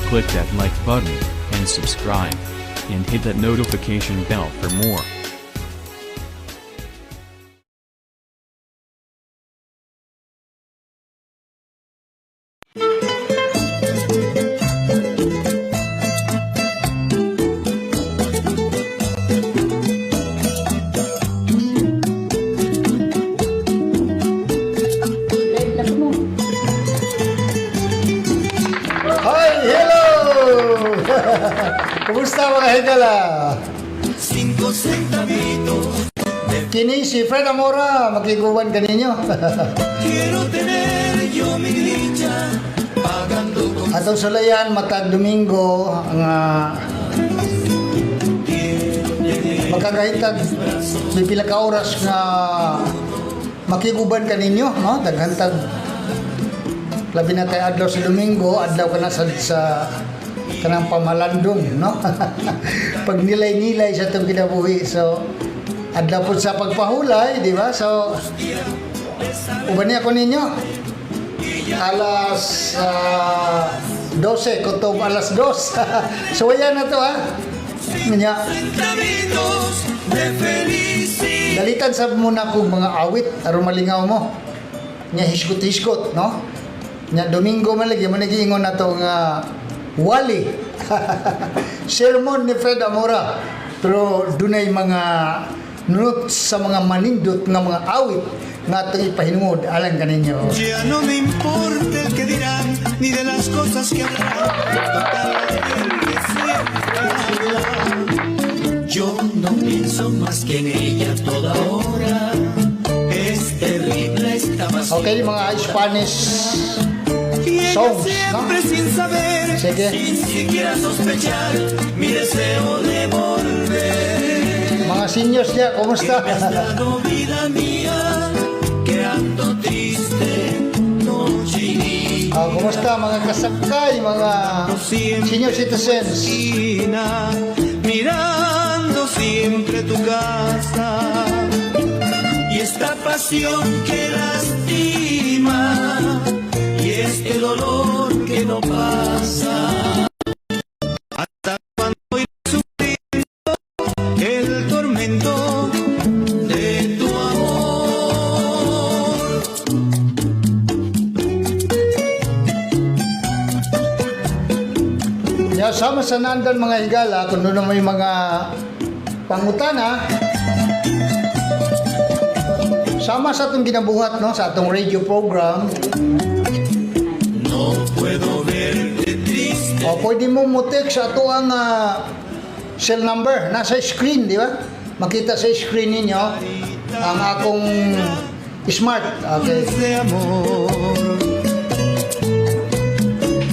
Click that like button and subscribe. And hit that notification bell for more. Live lang mo. Hi! Hello! Kumusta, mga higala? 5 centavitos. Kini si Fred Amora, makiguban kaninyo. Quiero tener yo mi dicha pagando con Atong sulayan matag Domingo nga makagahitag pipila ka oras nga makiguban kaninyo, no? Daghan tag labi na kay adlaw sa Domingo, adlaw ka na sa kanang pamalandong, no? Pag nilay-nilay sa itong kinabuhi. So, adlaw po sa pagpahulay, di ba? So, uban niya ko ninyo. Alas 12, kutob alas 2. So, ayan na to, ha? Nya, centavitos de felicidad. Dalitan sab muna kong mga awit aron malingaw mo. Nya hiskot-hiskot, no? Nya Domingo man lagi mo nagiingon na to nga wali. Sermon ni Fred Amora. Pero dunay mga notes sa mga manindot nga mga awit nga atong ipahinungod alang kaninyo. Ya no me importa el que dirán ni de las cosas que hablarán. Total, la gente siempre habla. Yo no pienso más que en ella toda hora. Es terrible esta pasión. Okay, mga Spanish Y ella songs, siempre no? sin saber, Sige. Sin siquiera sospechar mi deseo de volver. Mga seniors niya, kumusta? Que me has dado, vida mía, que ando triste noche y día. Ah, kumusta mga kasakay, mga senior citizens? Esquina, mirando siempre tu casa y esta pasión que lastima y este dolor que no pasa. ¿Hasta cuando iré sufriendo el tormento de tu amor? Ya, sama sa nandan, mga higala, kung doon na may mga pangutana, sama sa atong ginabuhat, no, sa atong radio program, No puedo verte triste. O pwede mo mo text sa ato ang cell number. Nasa screen, di ba? Makita sa screen ninyo ang akong Smart. Okay. De amor.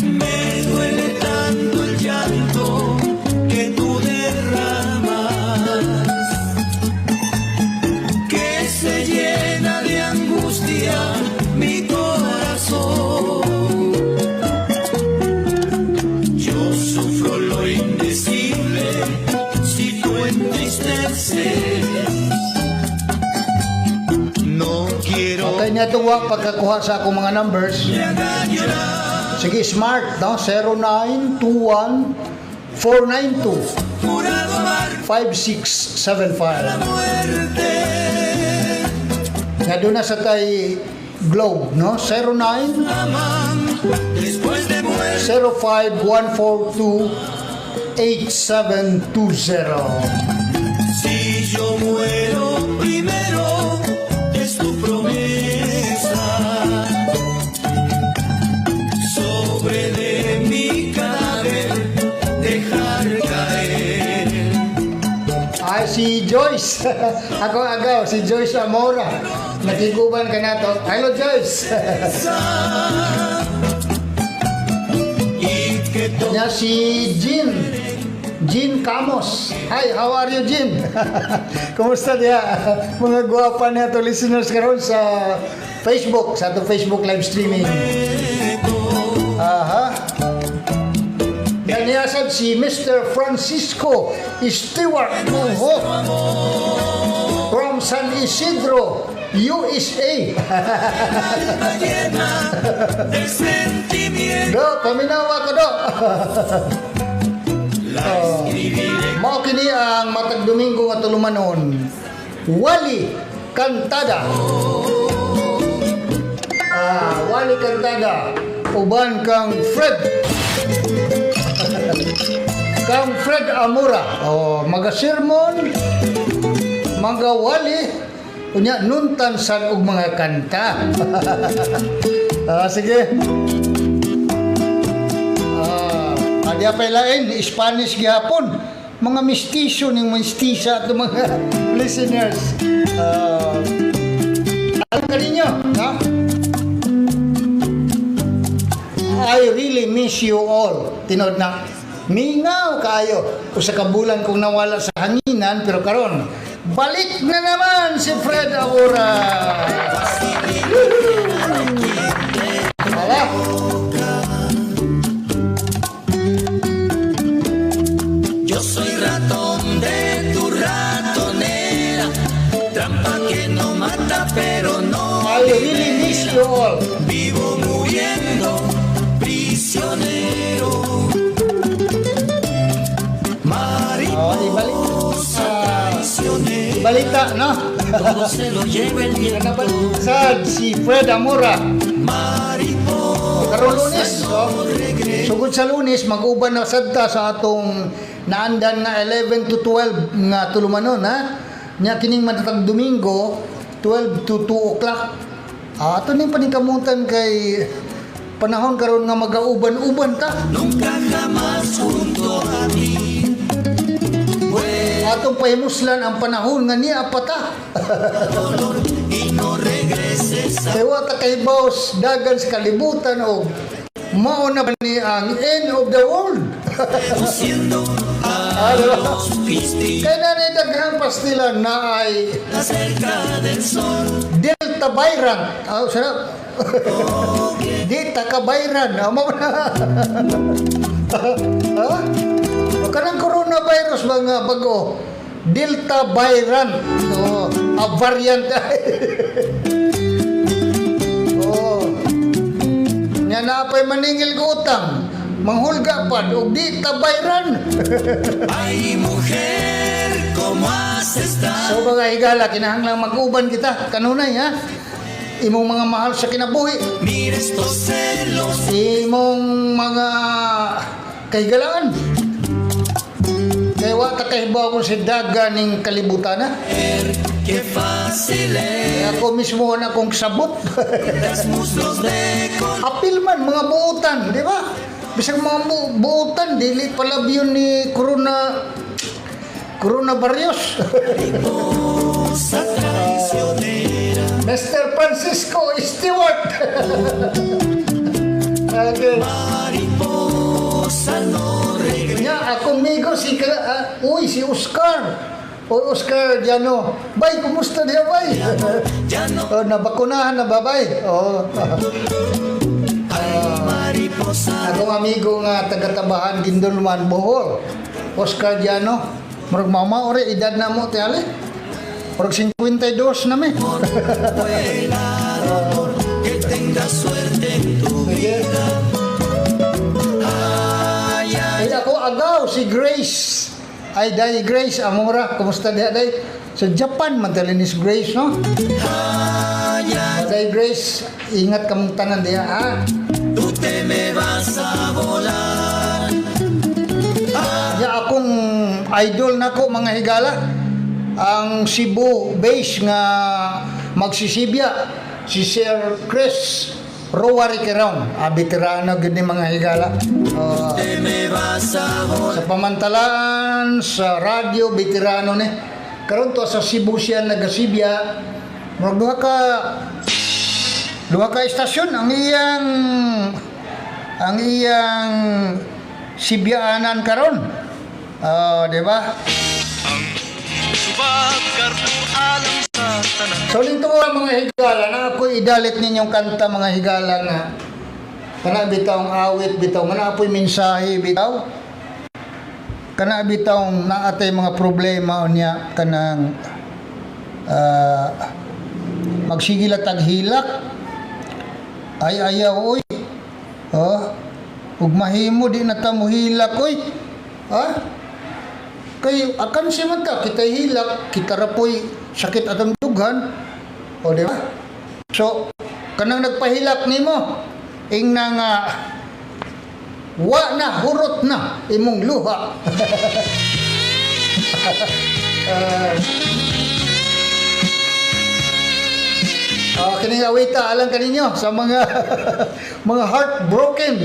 Me duele tanto el llanto que tú derramas, que se llena de angustia mi corazón. Yo sufro lo indecible si tú entristeces. No quiero Okay niya itong wa pagkakuha sa akong mga numbers. Que haga llorar. Sige, Smart, no? 0921 492 Jurado amar 5675. la muerte. Nga doon na sa tay Globe, no? 09 Aman después de muerte. 05 142 8720. Si yo muero primero, es tu promesa. Sobre de mi cadáver dejar caer. Ay, si Joyce. Ako agaw, si Joyce Amora. Nakiguban ka na to. Hello, Joyce. Y que todo Nya si Jean. Jean Camos. Hi, how are you, Jean? Kumusta diya? Mga gwapa niya to listeners karon sa Facebook, sa ato Facebook live streaming. Aha. Yan niya sad si Mr. Francisco Stewart Muho from San Isidro, USA. Alma llena de sentimiento. Do, paminawa ko, do. La escribiré Mao kini ang matag Domingo nga tulumanon. Wali Kantada. Wali Kantada. Uban kang Fred. Kang Fred Amora. Oh, maga-sermon, magawali, unya nuntan sad og mga kanta. Sige. Adya pa lain, Spanish gihapon. Mga mistiso ning mistisa at mga listeners. Alam ka ninyo, ha? I really miss you all. Tinod na. Mingaw kaayo. Usa ka bulan kong nawala sa hanginan, pero karon balik na naman si Fred Amora. Woohoo! Hala. Yo soy ratón de tu ratonera, trampa que no mata pero no I really miss you all. Vivo muriendo prisionero. Oh, ibalik. Mariposa traicionera, Balita, no? Todo se lo lleva el viento. Sad si Fred Amora. Mariposa Karon Lunes, no oh. regresa. Sugod sa Lunes, mag-uban na sad ta sa atong naandan nga 11 to 12 nga tulumanon, ha? Nya kining matag Domingo, 12 to 2 o'clock. Ato ning paningkamutan kay panahon karon nga magauban-uban ta. Nunca jamás junto a ti. Atong pahimuslan ang panahon nga niya pa ta. Dolor y no regreses a Kay wa ta kahibaw dagan sa kalibutan og mao na ba ni ang end of the world. Seduciendo a Diba? Los pistillas Kay na ni daghang pastilan na ay cerca del sol. Delta variant. Ah, sarap. Delta ka variant. Ah, mao na. Ha? O kanang coronavirus ba nga bago? Delta variant. Oh, a variant. Oh. Nya na pa'y maningil ko utang. Manghulga pa og di ta bayran. Ay, mujer, ¿cómo has estado? So mga higala, kinahanglang mag-uban kita kanunay, ha. Imong mga mahal sa kinabuhi, Mira estos celos. Imong mga kahigalaan. Kay wa ta kahibaw kung si daga ning kalibutan, ha. Qué fácil es. Kaya ako mismo na akong sabot. Los muslos de color. Apil man mga buutan, di ba? Bisag mga buutan, dili palabyon ni Corona Barrios. Mariposa traicionera. Mr. Francisco Stewart. Okay. Mariposa no regresa. Nya, akong amigo si uy, si Oscar. O Oscar Diano. Bay, kumusta diya, bay? Ya no Oh, nabakunahan na ba, bay? Oh. Ay, mariposa. Akong amigo nga taga-Tabahan, Guindulman, Bohol. Oscar Diano. Murag mama ore edad na mo tiyali. Murag 52 na mi. Vuela, dolor, que tengas suerte en tu vida. Ay, ay, Ay, ako agaw si Grace. Ay, day Grace Amora, kumusta diha, day? Sa Japan man tali ni si Grace, no? Ay, ay, Day Grace, ingat kamong tanan diha, ha? Tú te me vas a volar. Ya akong idol nako, mga higala, ang Cebu base nga magsisibya si Sir Chris Rowary Keron. Veterano gyud ni, mga higala. Te me vas a volar. Sa pamantalaan, sa radyo, veterano ni. Karon to sa Cebu siya nagasibya. Murag duha ka istasyon ang iyang sibyaanan karon. Ah, di ba? So nito mga higala na ako idalit ninyong kanta, mga higala, nga kana bitaw ang awit bitaw nga naa po'y mensahe bitaw, kana bitaw naatay mga problema unya kanang Magsige la tag hilak. Ay ayaw oy. Oh. Ug mahimo di na ta mohilak oy. Ha? Kay akan siya man ta kita hilak, kita ra poy sakit atong dughan. O di ba? So kanang nagpahilak nimo ingna nga wa na, hurot na imong luha. Kining awita alang kaninyo sa mga mga heartbroken.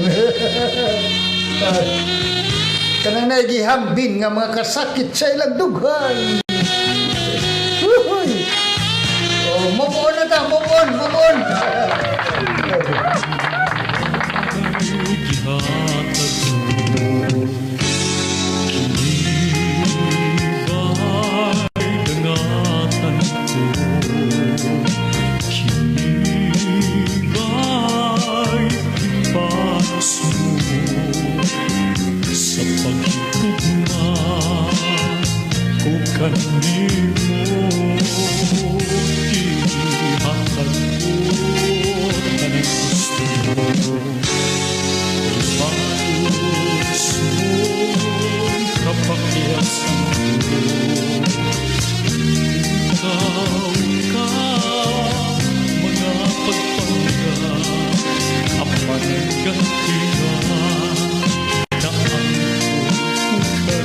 Kanang naigihambin nga mga kasakit sa ilang dughan. Uhuy. Oh, move on na ta, move on, move on. Gihatag mo kini ba'y dangatan ko, kini ba'y ipanos mo sa paghigugma ko kanimo. Gihatag ko tanang gusto mo, Malos mong kapakyasan ko. Ikaw ka mga pagpangga, apan nagganti nga na ang karon mga luha.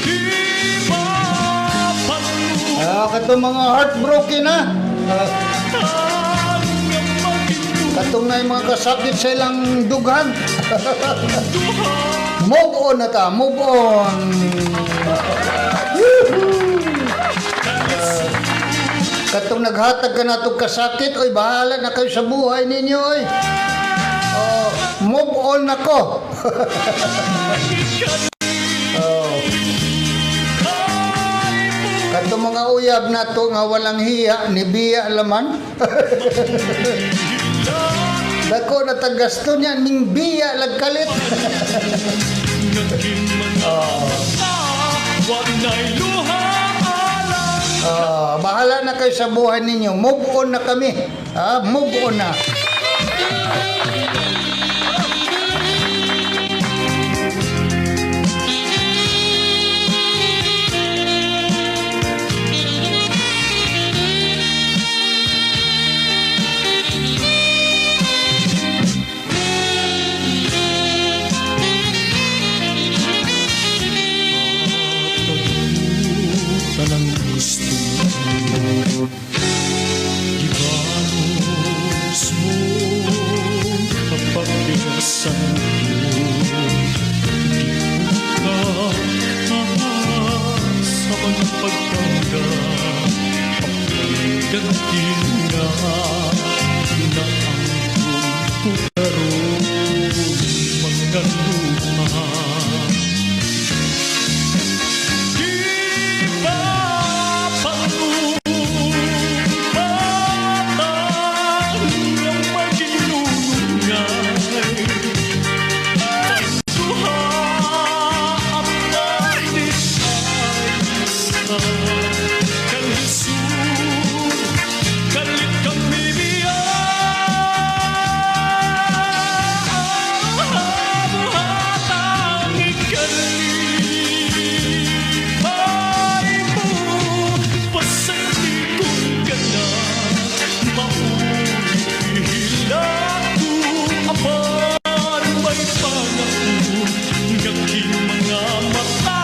Di ba Katong mga heartbroken ha. Katong na yung mga kasakit sa ilang dughan. Move on na ta, move on. Woohoo! Katong naghatag ka na itong kasakit, oy, bahala na kayo sa buhay ninyo, oy. Oh, move on na ko. Oh. Katong mga uyab na to nga walang hiya, ni biya laman. Dako na tagasto niya, ning biya lagkalit. Oh. Bahala na kayo sa buhay ninyo. Move on na kami. Move on na. Tanang gusto mo, Gibanos mo kapakyasan ko. Di ka sa mga pagpangga, Apan nga na ang karon mga luha. Di ba panumbatan ang maginunungay Pagduha apan di sa kalisod kalit kang bibiya. Buhatang ikalipay mo, pasalikod ka na, maulihila ko, apan may pangako ngaking mga mata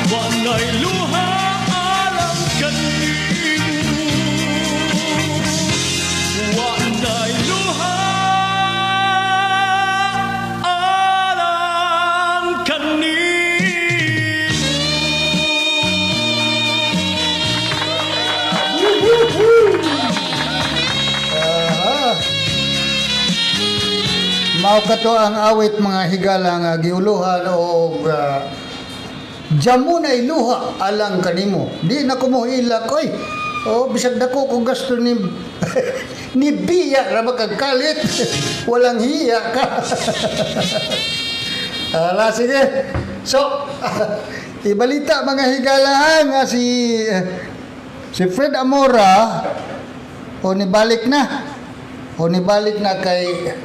walay luha alang kanimo, walay luha alang kanimo. Ah. Mao kato ang awit, mga higala, nga giuluhan og Jamunay luha alang kanimo. Di na ko mohilak oy. Oh, bisag dako kong gasto ni biya ra magkakalit. Walang hiya ka. Ala, sige. So, Ibalita, mga higala, nga si Fred Amora o nibalik na. O nibalik na kay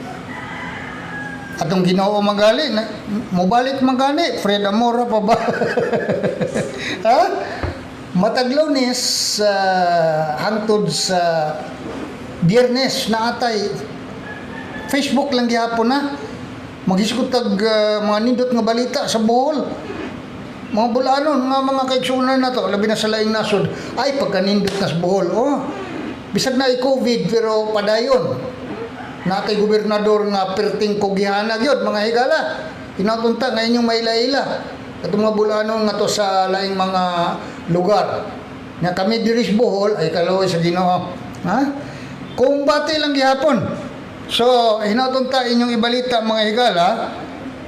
atong Ginoo magali na, mobalik man gani Fred Amora pa ba? Ha? Matag Lunes hangtod sa Biyernes na atay Facebook lang gihapon na maghisgot tag mga nindot nga balita sa Bohol. Mga bulanon nga mga kaigsuonan nato, labi na sa laing nasod, ay pagkanindot na sa Bohol. Oh, bisag na COVID pero padayon. Natay gobernador nga perting kugihana gyud, mga higala. Hinatunta nga inyong maila-ila. Atong mga bulanon nga to sa laing mga lugar. Nga kami diri sa Bohol ay kaluoy sa Ginoo. Ha? Kumbate lang gihapon. So, hinatunta inyong ibalita, mga higala,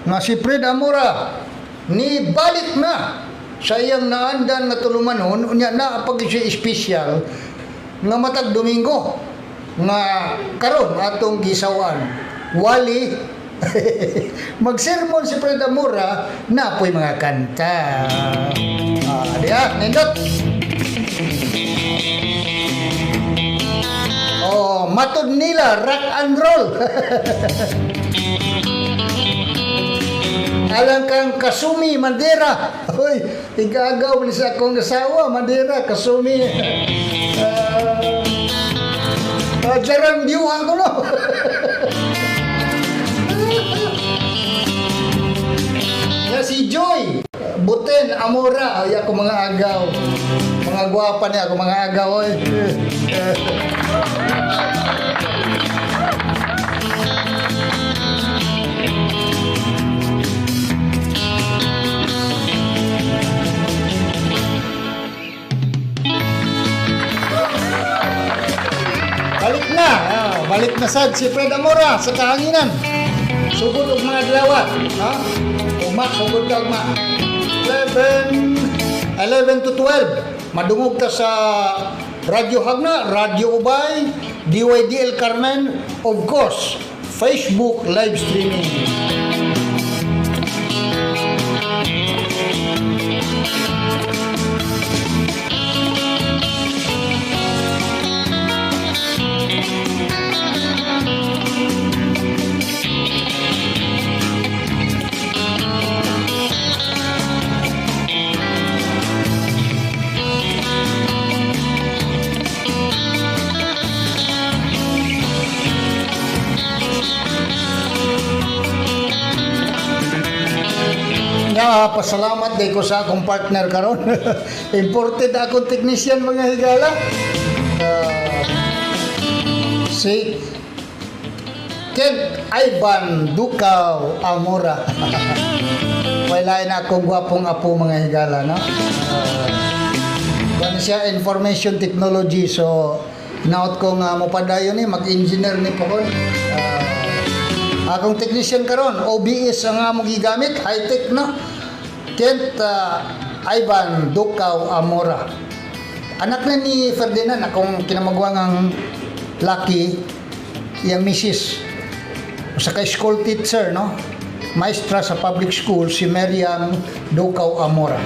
nga si Fred Amora ni balik na sa iyang naandan nga tulumanon, unya na pag siya espesyal nga matag Domingo nga karon atong gisawan wali magsermon si Fred Amora na po'y mga kanta. Ah, diha, nindot. Oh, matod nila rock and roll. Alang kang Kasumi Mandera. Hoy, igagaw ni sa akong asawa, Mandera, Kasumi. Jarang diuha ko no. Ya si Joy Buten Amora, ay ako mga agaw. Mga gwapa niya ako mga agaw oy. Balik na, balik na sad si Fred Amora sa kahanginan. Sugod og mga adlaw, ha? Ugma, sugod ka ugma. 11 to 12. Madungog ta sa Radyo Hagna, Radyo Ubay, DYDL Carmen, of course, Facebook live streaming. Ya, pasalamat day ko sa akong partner karon. Imported akong technician, mga higala. Si Kent Ivan Ducaw Amora. Wala na akong gwapong apo, mga higala, no? Siya information technology, so naot ko nga mopadayon ni mag-engineer ni pokon. Akong technician karon, OBS ang among gigamit, high-tech, no? Kent Ivan Ducaw Amora. Anak na ni Ferdinand, akong kinamagwangang laki, iyang misis. Usa ka school teacher, no? Maestra sa public school, si Miriam Ducaw Amora.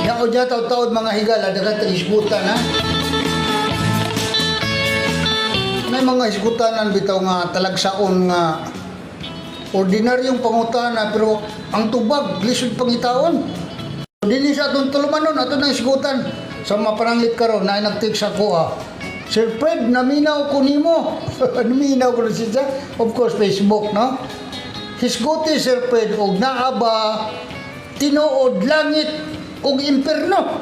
Yao dyan taod-taod, mga higala, dagat isgutan, ha? May mga isgutanan bitaw nga talagsaon nga ordinaryong pangutana pero ang tubag lisod pangitaon. Dinhi sa atong tulumanon, ato nang isgutan sa mapananglit karon na nagtik sa kuha. Sir Fred, naminaw ko nimo. Naminaw ko na siya. Of course, Facebook, no? Hisguti, Sir Fred, og naa ba tinuod langit ug imperno?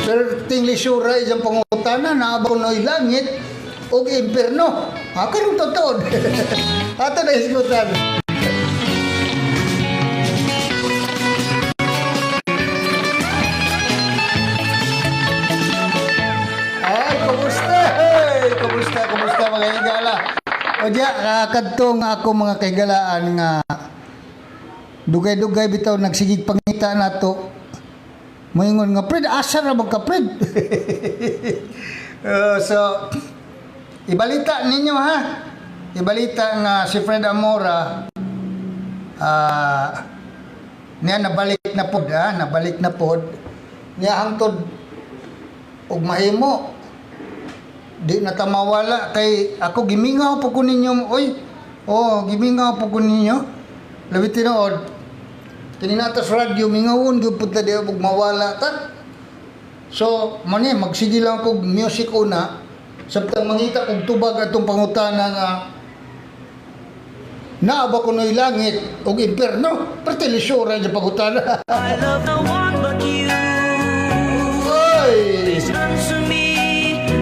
Pero ting lisura isang pangutana, naa ba kuno'y langit ug impierno? Ha, karong totoo. Ato na isgutan. Ay, kumusta? Hey, kumusta, kumusta, mga higala? O diya, kadto nga ako, mga kahigalaan, nga dugay-dugay bitaw nagsigig pangita nato. Moingon nga, "Fred, asa ra ba ka, Fred?" So, ibalita ninyo ha. Ibalita nga si Fred Amora niya nabalik na pod ha, nabalik na pod. Niya hangtod og mahimo di na ta mawala kay ako gimingaw po ko ninyo, oy. Oh, gimingaw po ko ninyo. Labi tinuod. Kini nata sa radyo, mingawon gyud pud ta di og mawala ta. So, mani magsige lang kog music una samtang mangita kog tubag atong pangutana nga naa ba kuno'y langit og impierno? Perti lisura sa pangutana. I love no one but you. Oy! Please answer me.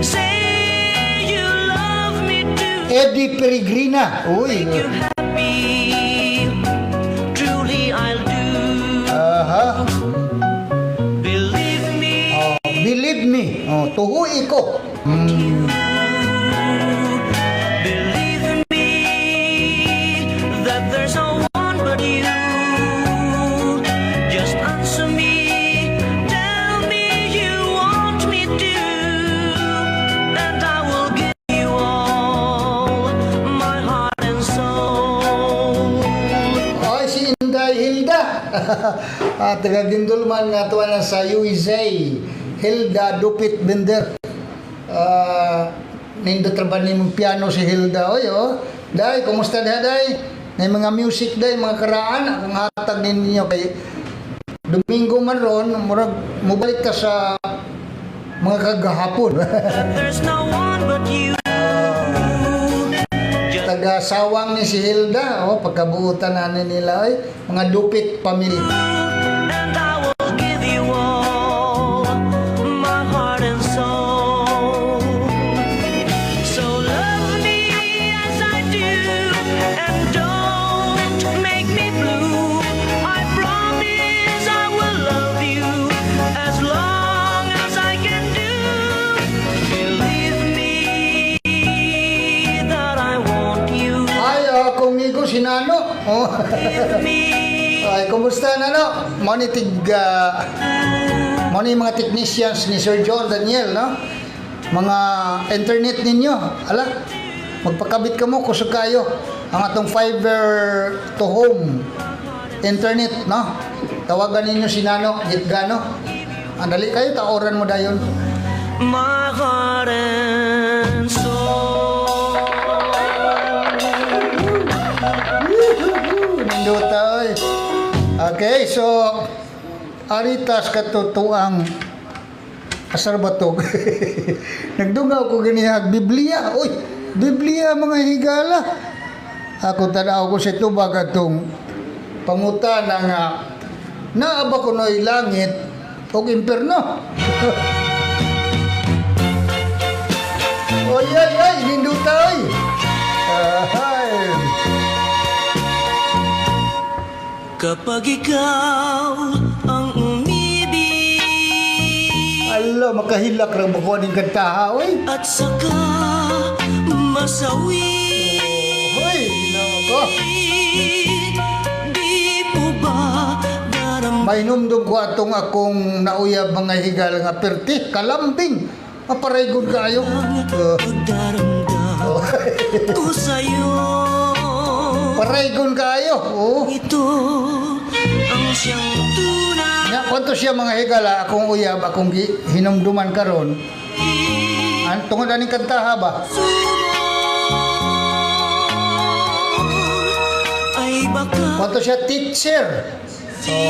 Say you love me too. Eddie Peregrina. Uy. Make you happy. Truly I'll do. Believe me. Oh, believe me. Oh, tuhuy ko. Believe me that there's no one but you. Just answer me. Tell me you want me to, and I will give you all my heart and soul. Ay, si Inday Hilda. Taga Gindulman nga tuwa na sa USA. Hilda Dupit Bender. Nindot ra ba nimong piano si Hilda? Oy, oh. Day, kumusta diha, day? May mga music day, mga karaan akong hatag ninyo kay Domingo man ron, murag mobalik ta sa mga kagahapon. That there's no one but you. Just Taga Sawang ni si Hilda, oh, pagkabuutan na nila, oy, mga Dupit family. And I will give you all my heart and soul. So love me as I do, and don't make me blue. I promise I will love you as long as I can do. Believe me that I want you. Ay, akong amigo si Nano. Oh. Believe me. Ay, kumusta, Nano? Mo ni tig mo ni mga technicians ni Sir John Daniel, no? Mga internet ninyo. Ala, magpakabit ka mo kusog kayo ang atong fiber to home internet, no? Tawagan ninyo si Nano Gitgano. Ang dali kayo, taoran mo dayon. My heart and soul. Woohoo! Nindota, oy. Okay, so aritas katutuang asar ba to? Nagdungaw ko ganihag Biblia. Uy, Biblia, mga higala. Ako tanaw ko sa tubag atong pangutana nga naa ba kuno'y langit o impierno? Oy, ay, ay, ninduta, oy. Ay. Kapag ikaw ang umibig Alo, makahilak ra mo ko ning kantaha, oy. at saka masawi, Hoy, ginoo ko. di mo ba daram Mainumdum ko atong akong nauyab, mga higal, nga perti, kalambing. Maparaygon kaayo. Pagdaramdam ko sa'yo? Paraygon kaayo. Oh. Ito ang siyang tunay. Nya kwanto siya, mga higala, akong uyab, akong hinumduman karon. An tungod aning kantaha ba? Ay baka Kwanto siya teacher. mo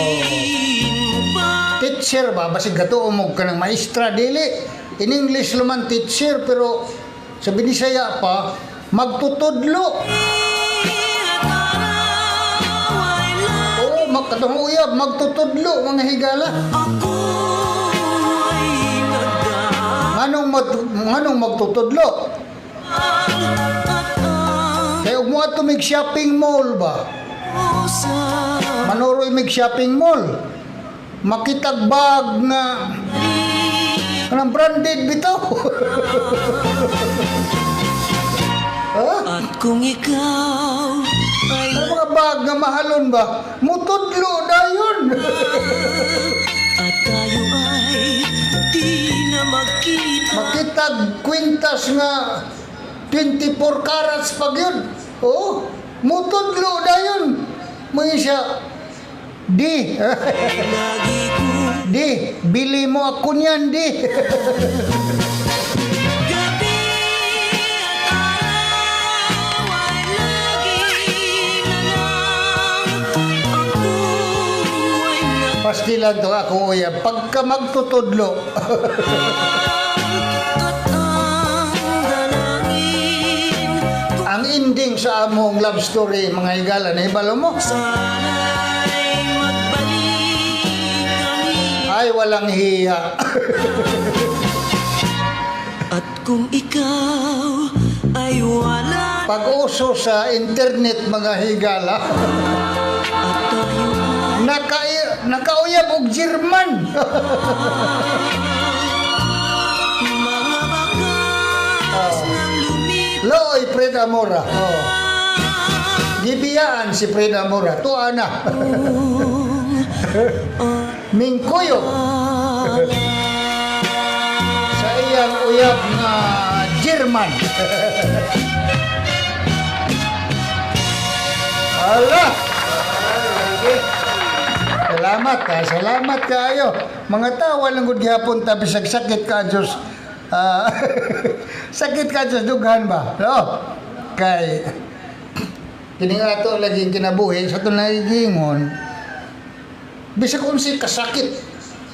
pa Teacher ba basig gatuo mo kanang maestra, dili. In English luman teacher, pero sa Binisaya pa magtutudlo. At araw ay Oo, katong uyab magtutudlo, mga higala. ako ay nagda Nganong magtutudlo? At ang Kay ug moadto mig shopping mall ba? usap Manoroy mig shopping mall. Makitag bag nga kanang branded bitaw. Ha? At kung ikaw ay Ang mga bag nga mahalon ba? Mutudlo dayon. At tayo ay di na magkita. Makitag kwintas nga 24 carats pag yun. Oo, mutudlo dayon. Mga siya, di, Lagi kong di, bili mo ako niyan, di. gabi at araw ay lagi na lang ako ay Pastilan to akong uyab, pagka magtutudlo, At ang dalangin ko ang ending sa among love story, mga higala, nahibalo mo? sana'y magbalik kami. Ay, walang hiya. At kung ikaw ay wala Pag-uso sa internet, mga higala, at tayo ay nakauyab og German. mga bakas ng lumipas. Looy, Fred Amora. Oh. Gibiyaan si Fred Amora. Tuwa na. Mingkuyog sa iyang uyab nga German. Ala! Ay, salamat ha, salamat kaayo. Mga tao lang gud gihapon ta bisag sakit ka Diyos. Ah, sakit ka Diyos dughan ba? No? Kay kini nga ato lagi kinabuhi sa atong nagigingon bisag unsay kasakit.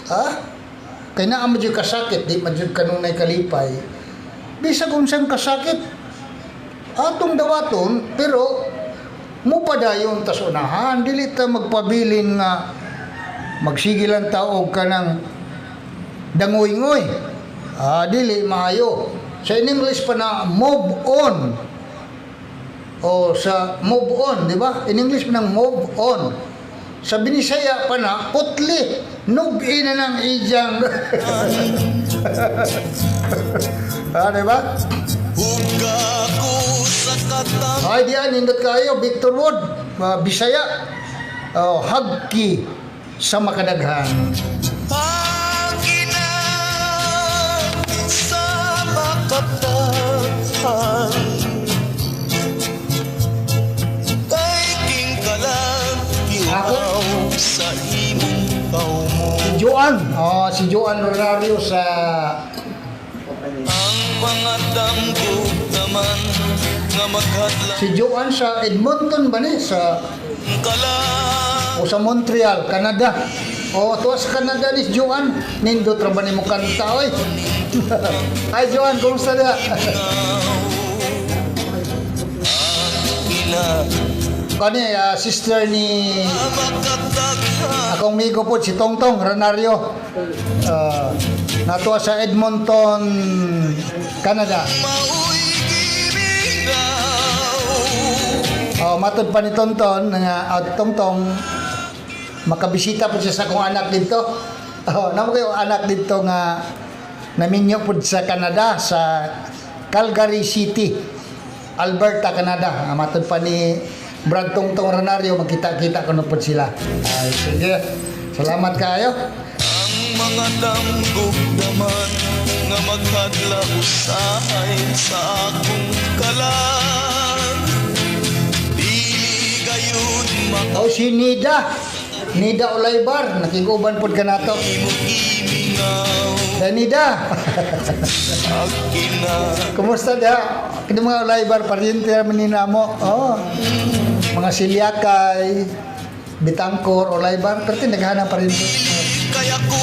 Ha? Kay naa man jud kasakit, di man jud kanunay kalipay. Bisag unsang kasakit atong dawaton, pero mupadayon tas unahan, dili ta magpabilin nga magsige lang ta og kanang dangoy-ngoy. Ah, dili maayo. Sa in English pa na move on. O sa move on, di ba? In English pa nang move on. Sa Binisaya pa na putli, nubi na ng ijang. Ah, di ba? Huga ko sa katang Ay, diyan, nindot kayo, Victor Wood, Bisaya. Oh, hagki sa makadaghan. Hangina sa makataghan Kay king kalang Ako? sa imong kaumo. Si Joan, oh, si Joan Rosario sa Ang mga damgo naman nga maghadlang si Joan sa Edmonton ba ni sa kalang o sa Montreal, Canada. Oh, tuwa sa Canada ni si Joan. Nindot ra ba nimo kanta oy? Ay Joan, kumusta na? Ina Kani sister ni makataghan akong migo po si Tongtong Ranario. Natuwa sa Edmonton, Canada. Maoy gimingaw. Oh, matod pa ni Tonton nga at Tongtong makabisita po siya sa akong anak dito. Oh, namo kayo anak dito nga naminyo pud sa Canada sa Calgary City, Alberta, Canada. Ah, matod pa ni Brad Tongtong Ranario, magkita-kita kuno pud sila. Ay, sige. Salamat kayo. Ang mga damgo naman nga maghadla usahay sa akong kalag Dili gayud Oh, si Nida. Nida Olaybar, nakiguban pud kanato. makagimingaw Eh, Nida. Agina Kumusta da? Kini mga Olaybar, paryente naman ni namo. Oh. Mga Silyakay, Bitangkor, Olaybar, pero naghanap paryente. Kaya ko